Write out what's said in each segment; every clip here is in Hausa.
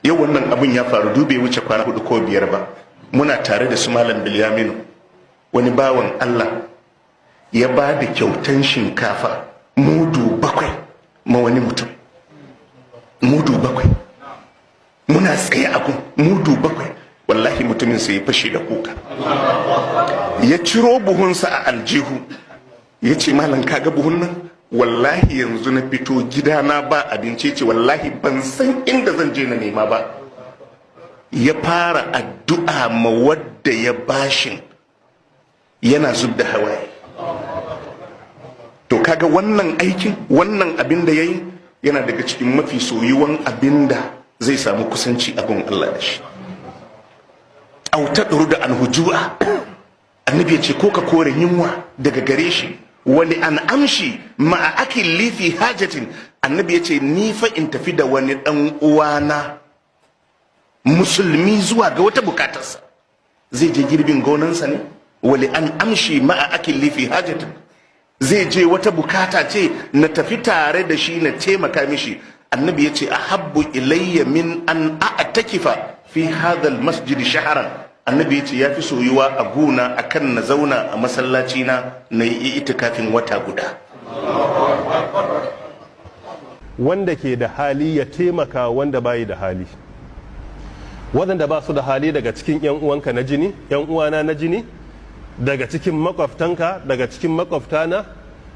Yau wannan abun ya faru, dube wuce kwana 4 ko 5 ba. Muna tare da su Malam Bilyaminu, wani bawan Allah ya ba da kyautan shinkafa mudu 7 ma wani mutum. Mudu 7, muna tsaye a gun, mudu 7. Wallahi mutumin sai ya fashe da kuka, ya ciro buhunsa a aljihu, ya ce, "Malam, kaga buhun nan? Wallahi yanzu na fito gidana ba abinci." Ce, "Wallahi ban san inda zan je na nema ba." Ya fara addu'a ma wadda ya bashin, yana zub da hawaye. To kaga wannan aikin, wannan abin da ya yi, yana daga cikin mafi soyuwan abin da zai samu kusanci abin Allah da shi. أو تطرد عنه جوعا, annabi ya ce ko ka kore yunwa daga gare shi. ولأن أمشي مع أخ لي في حاجة, annabi ya ce ni fa in tafi da wani dan uwana musulmi zuwa ga wata bukatarsa, zai je girbin gonansa ne. ولأن أمشي مع أخ لي في حاجة, zai je wata bukata ce, na tafi tare da shi na taimaka mishi. Annabi ya ce أحب إلي من أن أعتكف في هذا المسجد شهرا. Annabi ya ce ya fi soyuwa a guna akan na zauna a masallaci na yi itikafin wata guda. Wanda ke da hali ya taimaka wanda bayi da hali, waɗanda ba su da hali daga cikin 'yan uwanka na jini, 'yan uwana na jini, daga cikin makwabtanka, daga cikin makwabtana,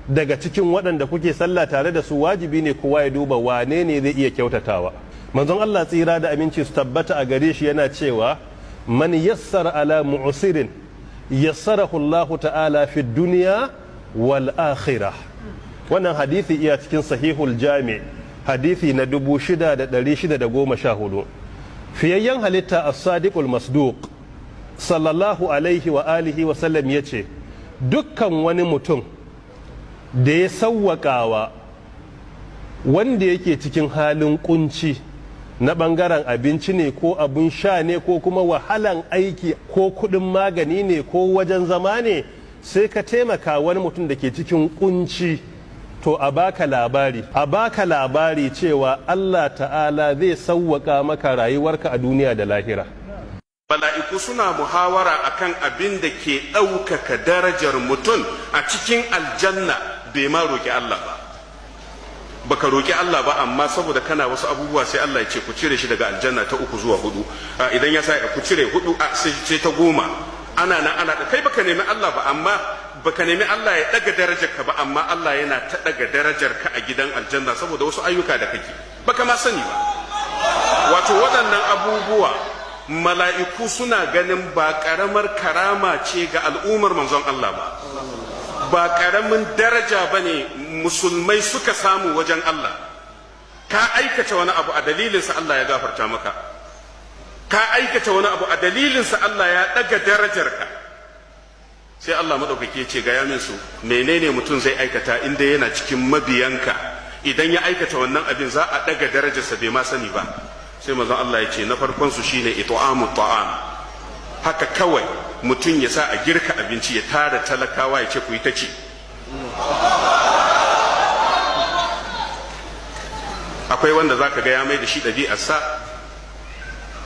daga cikin waɗanda kuke sallah tare da su, wajibi ne kowa ya duba wane ne zai iya kyautatawa. Manzon Allah, tsira da aminci su tabbata a gare shi, yana cewa من يسر على معسر يسره الله تعالى في الدنيا والآخرة. Wannan hadisi iya cikin Sahihul Jami, hadisi na 6614. Fiyayyen halitta الصادق المصدوق صلى الله عليه وآله وسلم ya ce dukkan wani mutum da ya sawwaƙawa wanda yake cikin halin kunci na ɓangaren abinci ne ko abin sha ne ko kuma wahalan aiki ko kuɗin magani ne ko wajen zama ne, sai ka taimaka wani mutum da ke cikin kunci, to a baka labari, a baka labari cewa Allah Ta'ala zai sauwaƙa maka rayuwarka a duniya da lahira. Mala'iku suna muhawara akan abin da ke ɗaukaka darajar mutum a cikin aljanna, bai ma roƙi Allah ba. Baka roƙi Allah ba, amma saboda kana wasu abubuwa, sai Allah ya ce ku cire shi daga aljanna ta uku zuwa hudu. Idan ya sa ku cire hudu, sai ta 10. Ana nan ana kai, baka nemi Allah ba, amma baka nemi Allah ya daga darajar ka ba, amma Allah yana ta daga darajar ka a gidan aljanna saboda wasu ayyuka da kake, baka ma sani ba. Wato waɗannan abubuwa mala'iku suna ganin ba ƙaramar karama ce ga al'ummar manzon Allah ba, ba ƙaramin daraja ba ne musulmai suka samu wajen Allah. Ka aikata wani abu, a dalilinsa Allah ya gafarta maka. Ka aikata wani abu, a dalilinsa Allah ya ɗaga darajarka. Sai Allah maɗaukaki ya ce, "Gaya min su, menene mutum zai aikata inda yana cikin mabiyanka, idan ya aikata wannan abin za a ɗaga darajarsa bai ma sani ba?" Sai manzon Allah ya ce na farkon su shine إطعام الطعام. Haka kawai mutum ya sa a girka abinci, ya tara talakawa, ya ce ku yi ta ci. Akwai wanda zaka ga ya mai da shi ɗabi'arsa.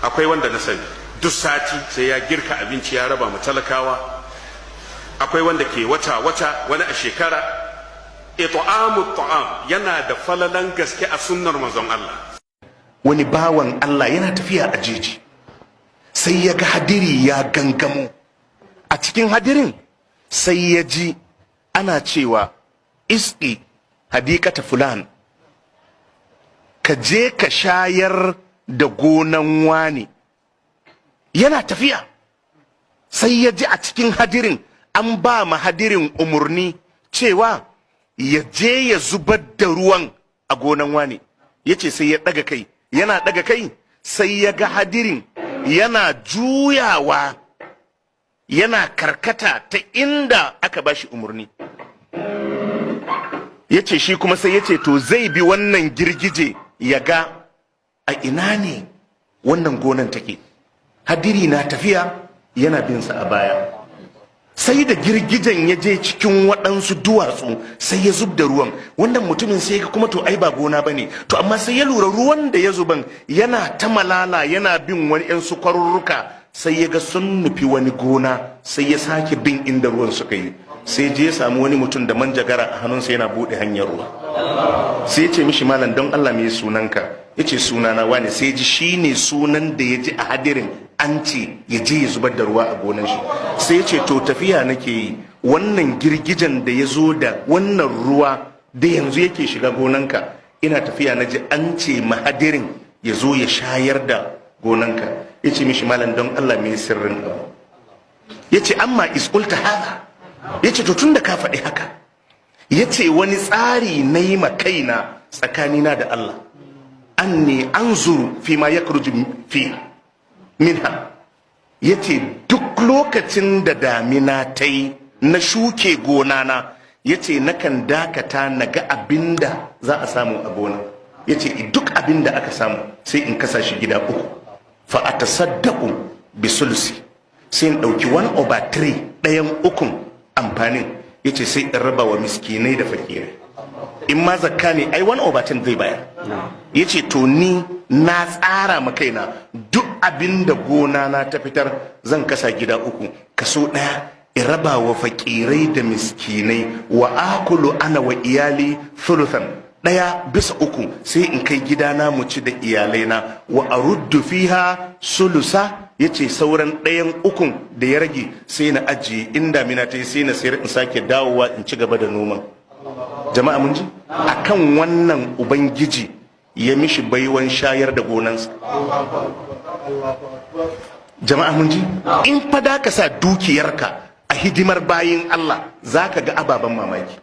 Akwai wanda na sani duk sati sai ya girka abinci ya raba mu talakawa. Akwai wanda ke wata wata, wani a shekara. إطعام الطعام yana da falalan gaske a sunnar manzon Allah. Wani bawan Allah yana tafiya a jeji, sai ya ga hadiri ya gangamo. A cikin hadirin sai ya ji ana cewa, "اسق حديقة فلان", ka je ka shayar da gonan wani. Yana tafiya sai ya ji a cikin hadirin an ba ma hadirin umarni cewa ya je ya zubar da ruwan a gonan wani. Ya ce sai ya ɗaga kai, yana ɗaga kai sai ya ga hadirin yana juyawa, yana karkata ta inda aka ba shi umarni. Ya ce shi kuma sai ya ce to zai bi wannan girgije ya ga a ina ne wannan gonan take. Hadiri na tafiya, yana binsa a baya. Sai Sai da girgijen ya je cikin waɗansu duwatsu, sai ya zub da ruwan. Wannan mutumin sai ga kuma, to ai ba gona bane. To amma sai ya lura ruwan da ya zuban yana ta malala, yana bin wani 'yan su kwarurruka. Sai ya ga sun nufi wani gona. Sai ya sake bin inda ruwan suka yi, sai je ya samu wani mutum da manjagara a hannunsa yana buɗe hanyar ruwa. Sai ya ce mishi, "Malam, don Allah me sunanka?" Ya ce, "Sunana wani." Sai ji shi ne sunan da ya ji a hadirin an ce ya je ya zubar da ruwa a gonan shi. Sai ya ce, "To tafiya nake yi, wannan girgijen da ya zo da wannan ruwa da yanzu yake shiga gonanka, ina tafiya na ji an ce mahadirin ya zo ya shayar da gonanka." Ya ce mishi, "Malam, don Allah me sirrin abu?" Ya ce, "أما إذ قلت هذا." Ya ce, "To tun da ka faɗi haka," ya ce, "wani tsari na yi ma kaina tsakanina da Allah, أني أنظر فيما يخرج في منها." Ya ce, "Duk lokacin da damina ta yi na shuke gonana," ya ce, "nakan dakata na ga abinda za a samu a gona." Ya ce, "Duk abinda aka samu sai in kasa shi gida uku. فأتصدق بثلث, sai in ɗauki 1 over 3, ɗayan ukun amfanin," ya ce, "sai in raba wa miskinai da fakirai." In ma zakka ne ai 1 over 10 zai bayar. Ya ce, "To ni na tsara ma kaina, duk abin da gona na ta fitar zan kasa gida uku, kaso ɗaya in raba wa fakirai da miskinai, وآكل أنا وعيالي ثلثا, ɗaya bisa uku sai in kai gidana mu ci da iyalaina, وأرد فيها ثلثا." Ya ce, "Sauran ɗayan ukun da ya rage sai na ajiye, in damina ta yi sai na sayar in sake dawowa in ci gaba da noman." Jama'a, mun ji akan wannan Ubangiji ya mishi baiwan shayar da gonansa. Jama'a, mun ji, in fa da ka sa dukiyarka a hidimar bayin Allah, za ka ga ababen mamaki.